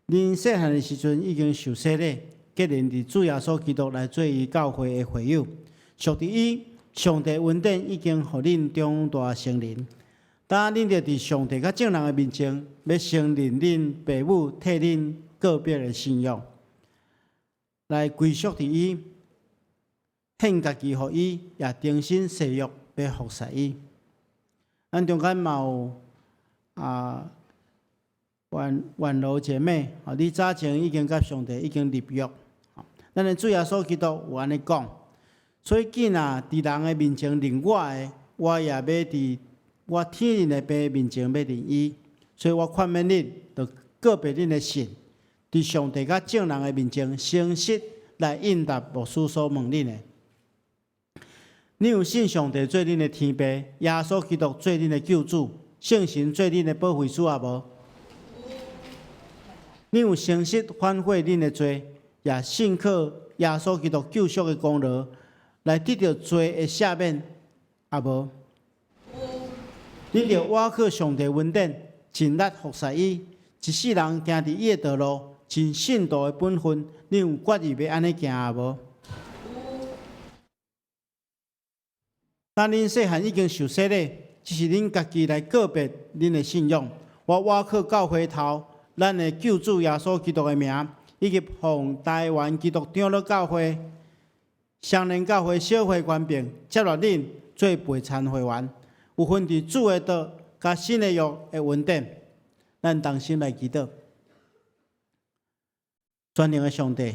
恁細漢的時陣已經受洗禮，結連佇主耶穌基督來做伊教會的會友，屬佇伊上帝恩典已經予恁長大成人。當恁著佇上帝佮眾人的面前，欲承認恁爸母替恁告別的信仰，來歸屬佇伊，獻家己予伊，也忠心誓約欲服侍伊。咱中間嘛有婉婉柔姐妹，你早前已經佮上帝已經立約。咱的主耶穌基督有按呢講，所以囝若佇人的面前認我的，我也欲佇我天頂的爸面前欲認伊。所以我勸勉恁，著告別恁的信，佇上帝佮眾人的面前誠實來應答牧師所問恁的。恁有信上帝做恁的天父，耶穌基督做恁的救主，聖神做恁的保惠師也無？恁有誠實反悔恁的罪，也信靠耶穌基督救贖的功勞，來得著罪的赦免，也無？恁著倚靠上帝恩典，盡力服侍伊，一世人行佇伊的道路，盡信徒的本分，恁有決意欲按呢行也無？當恁細漢已經受洗禮，這是恁家己來告別恁的信仰。我倚靠教會頭，咱的救主耶穌基督的名，以及奉台灣基督長老教會、雙連教會小會權柄，接納恁做陪餐會員，有份佇主的道佮新的約的恩典。咱同心來祈禱。全能的上帝，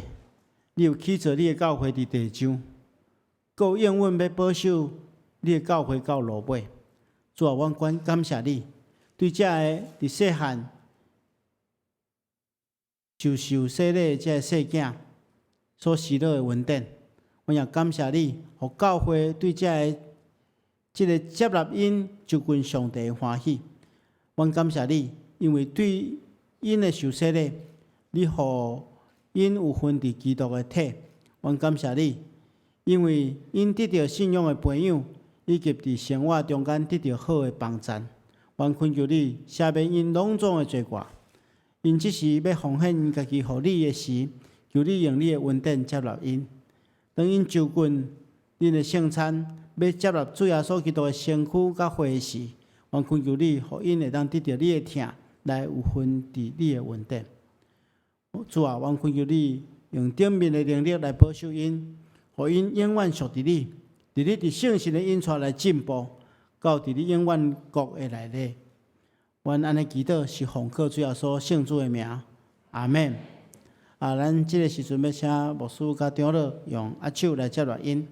你有起造你的教會佇地上，閣有應允欲保守你的教會到落尾。主啊，阮感謝你，對遮个佇細漢就受洗禮的這个細囝所施予的恩典，阮也感謝你，予教會對遮个這个接納𪜶就近上帝的歡喜。阮感謝你，因為對𪜶的受洗禮，你予𪜶有份佇基督的體。阮感謝你，因為𪜶得著信仰的培養，以及佇生活中間得著好的幫贊。阮懇求你赦免𪜶攏總的罪過。𪜶這時欲奉獻家己予你的時，求你用你的恩典接納𪜶。當𪜶就近恁的聖餐，欲接納主耶穌基督的身軀佮血時，阮懇求你，予𪜶會當得著你的疼，來有份佇你的恩典。主啊，阮懇求你用頂面的能力來保守𪜶，予𪜶永遠屬佇你，佇你佇聖神的引帶來進步，到佇你永遠國的內底。阮按呢祈禱是奉靠主耶穌聖子的名，阿們。啊，咱這个時陣欲請牧師佮長老用握手來接納𪜶。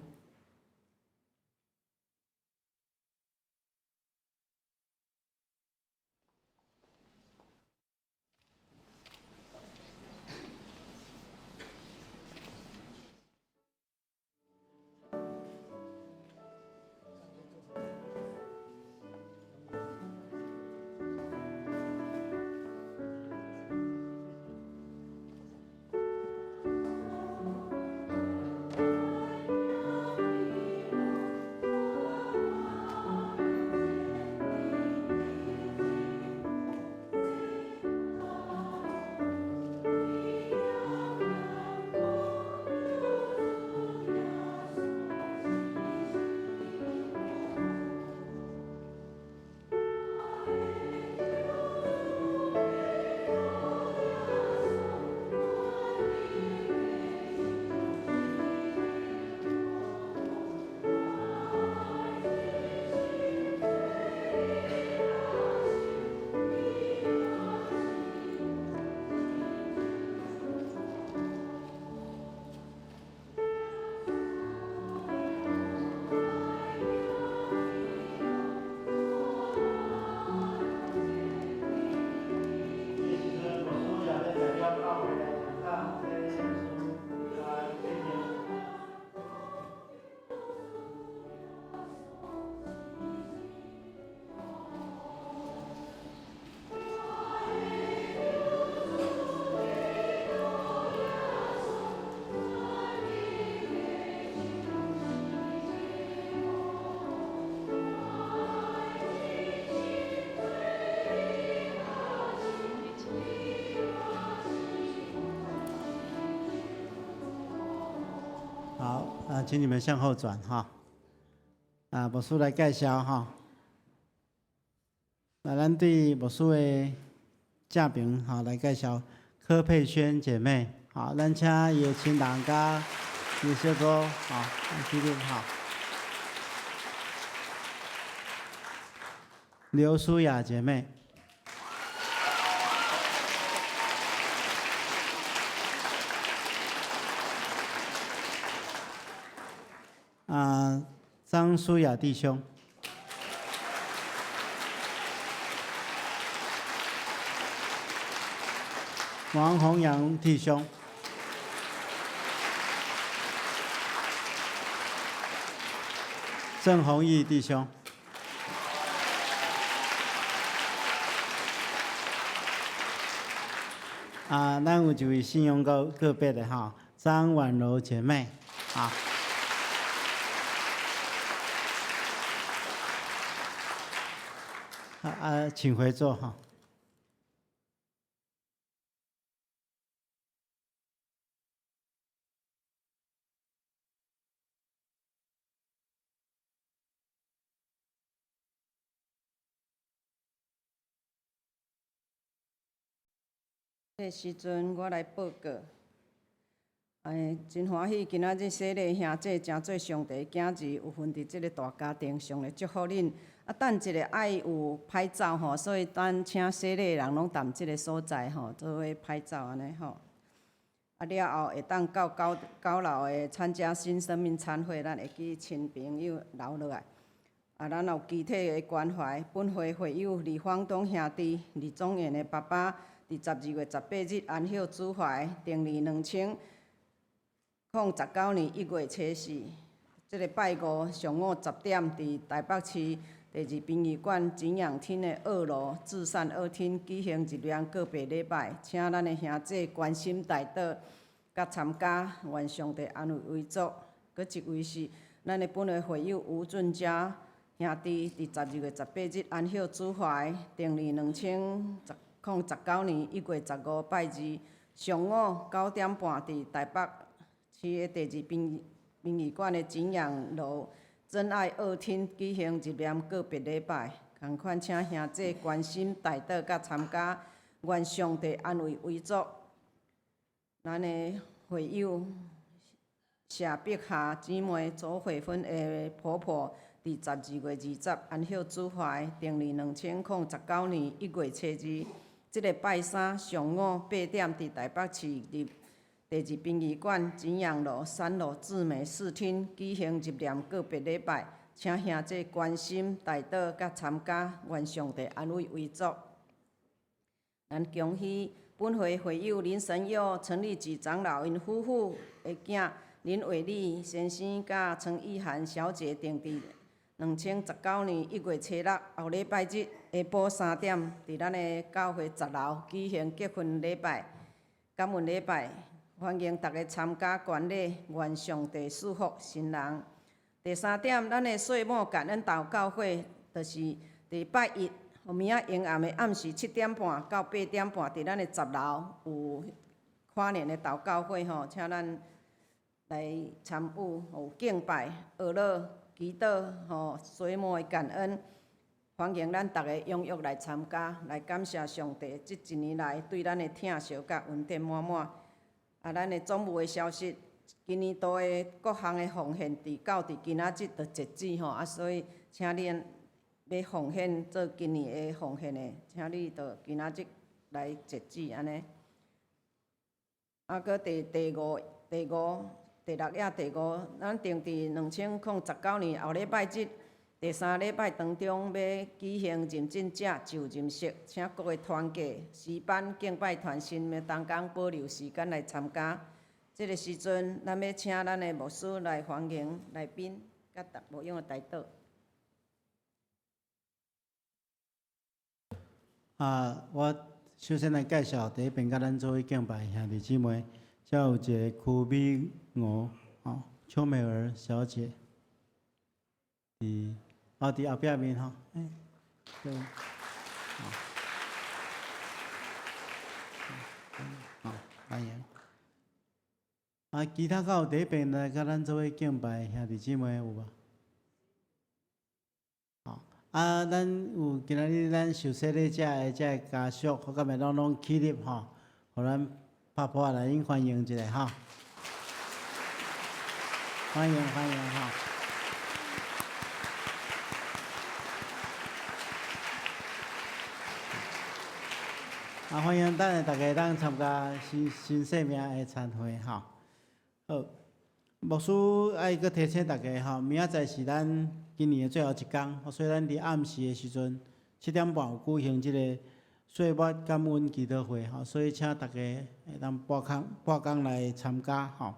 好，啊，請你們向後轉哈。啊，牧師來介紹哈。那咱對牧師的正爿哈來介紹柯佩萱姐妹。好，咱請伊的親人佮伊的小哥，好，起立好。劉舒雅姐妹。啊，張舒雅弟兄。王弘陽弟兄。鄭弘毅弟兄。啊，咱有一位信仰個個別的哈，張婉柔姐妹，啊。啊啊，請回座哈。這个時陣，我來報告。哎，真歡喜，今仔日洗禮兄弟成做上帝的囝兒，有份佇這个大家庭，上帝祝福恁。啊，等一下愛有拍照吼，所以咱請洗禮的人攏踮這个所在吼，做伙拍照按呢吼。啊，了後會當到九九樓的參加新生命餐會，咱會記親朋友留落來。啊，咱有肢體的關懷，本會會友李方東兄弟、李宗元的爸爸，佇12月18日安息主懷，終年2019年1月初四，這个拜五上午10點，佇台北市第二殯儀館景仰廳的二樓至善二廳舉行日蓮告別禮拜，請咱的兄弟關心代禱，佮參加，願上帝安慰遺族。閣一位是咱的本會會友吳俊嘉兄弟，佇12月18日安息主懷，終年2019年1月15拜二上午9點半，佇台北市的第二殯殡儀館的景陽樓真愛二廳舉行入殮告別禮拜。仝款請兄姊關心代禱佮參加，願上帝安慰遺族。咱的會友謝碧霞姊妹周慧芬的婆婆，佇12月20安息主懷，終年2019年1月初2，這个拜三上午8點，佇台北市立第二殯儀館景陽樓3樓志美四廳舉行入殮告別禮拜，請兄姊關心代禱佮參加，願上帝安慰遺族。咱恭喜本會會友林神佑、陳立吉長老𪜶夫婦的囝林偉立先生佮陳意涵小姐，定佇2019年1月初6後禮拜日下晡3點，佇咱的教會10樓舉行結婚禮拜、感恩禮拜，歡迎大家參加觀禮，願上帝賜福新人。第三點，咱的歲末感恩禱告會，就是佇拜一，明仔昏暗的暗時7點半到8點半，佇咱的10樓有跨年的禱告會吼，請咱來參與，有敬拜、哀樂、祈禱吼，歲末的感恩，歡迎咱逐家踴躍來參加，來感謝上帝這一年來對咱的疼惜佮恩典滿滿。啊，咱的總務的消息，今年度的各項的奉獻，佇到佇今仔日就截止吼，啊，所以請恁欲奉獻做今年的奉獻的，請你就今仔日來截止按呢。啊，閣第五、第五、第六頁第五，咱定佇2019年後禮拜日第三禮拜當中，欲舉行認證者就任式，請各位團契、詩班、敬拜團、神的同工保留時間來參加。這个時陣，咱欲請咱的牧師來歡迎來賓，佮逐牧養的代禱。啊，我首先來介紹佇彼邊佮咱做伙敬拜兄弟姊妹，遮有一个邱美娥，吼，邱美兒小姐，佇哦，佇後壁面吼，欸，對，好，歡迎。啊，其他閣有佇彼邊來佮咱做伙敬拜兄弟姊妹有無？吼，啊，咱有今仔日咱受洗禮者的這个家屬，我感覺攏攏起立吼，予咱拍噗仔來𪜶歡迎一下吼，歡迎歡迎吼。啊，歡迎等下大家當參加新新生命的餐會吼。好，牧師愛閣提醒大家吼，明仔載是咱今年的最後一工，所以咱佇暗時的時陣7點半有舉行這个歲末感恩祈禱會吼，所以請大家會當撥空撥工來參加吼。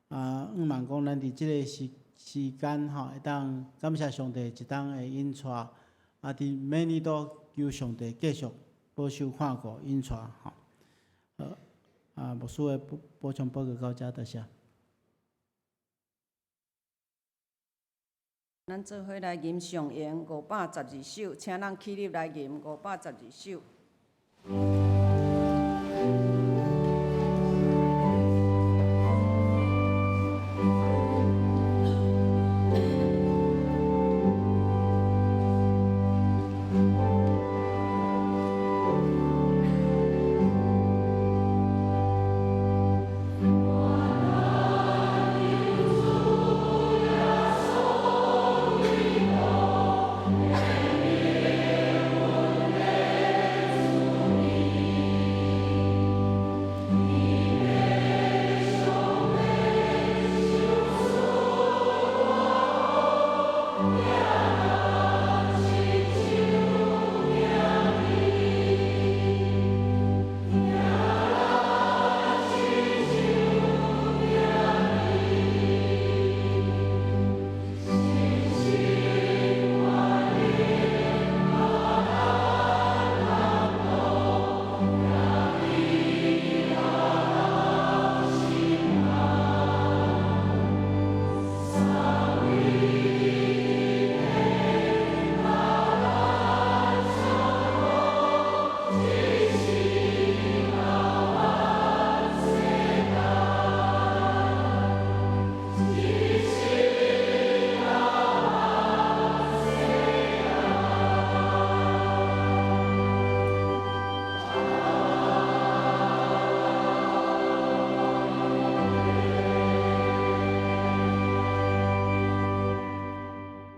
啊，向望講咱佇這个時時間吼，會當感謝上帝一冬的引帶，啊，佇明年度求上帝繼續保守看顧引帶吼。好，啊，牧師的補補充報告到遮，多謝。咱做伙來吟上詠512首，請咱起立來吟512首。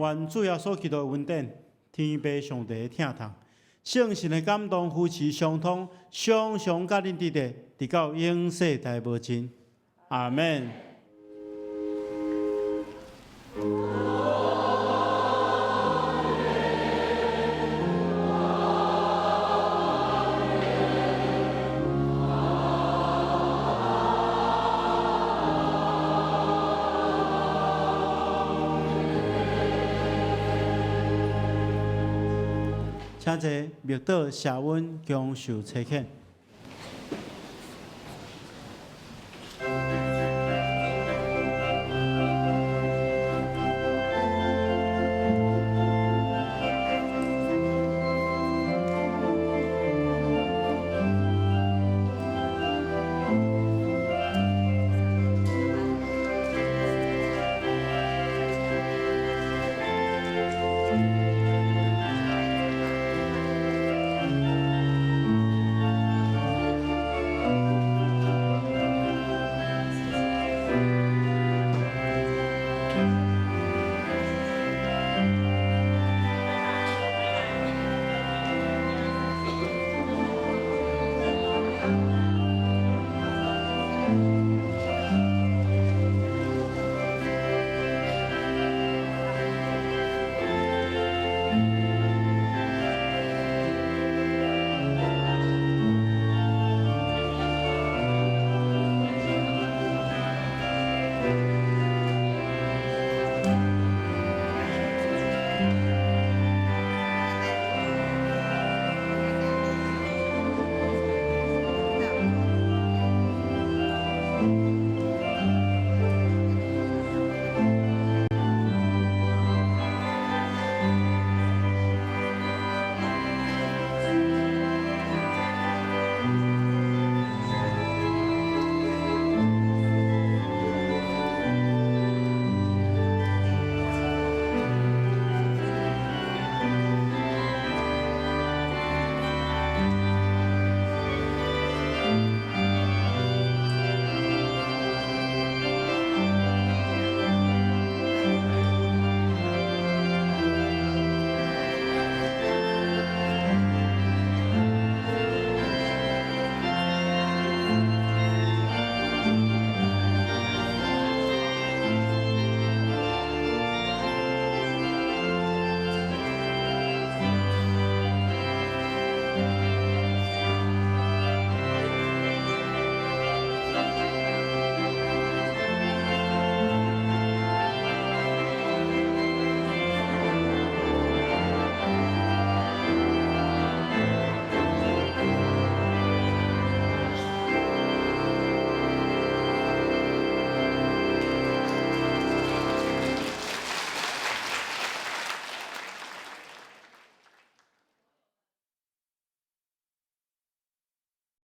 願主耶穌基督的恩典，天父上帝的疼痛，聖神的感動扶持相通，常常佮恁佇咧，直到永世代無盡。阿門。請坐，默禱謝恩，享受差遣。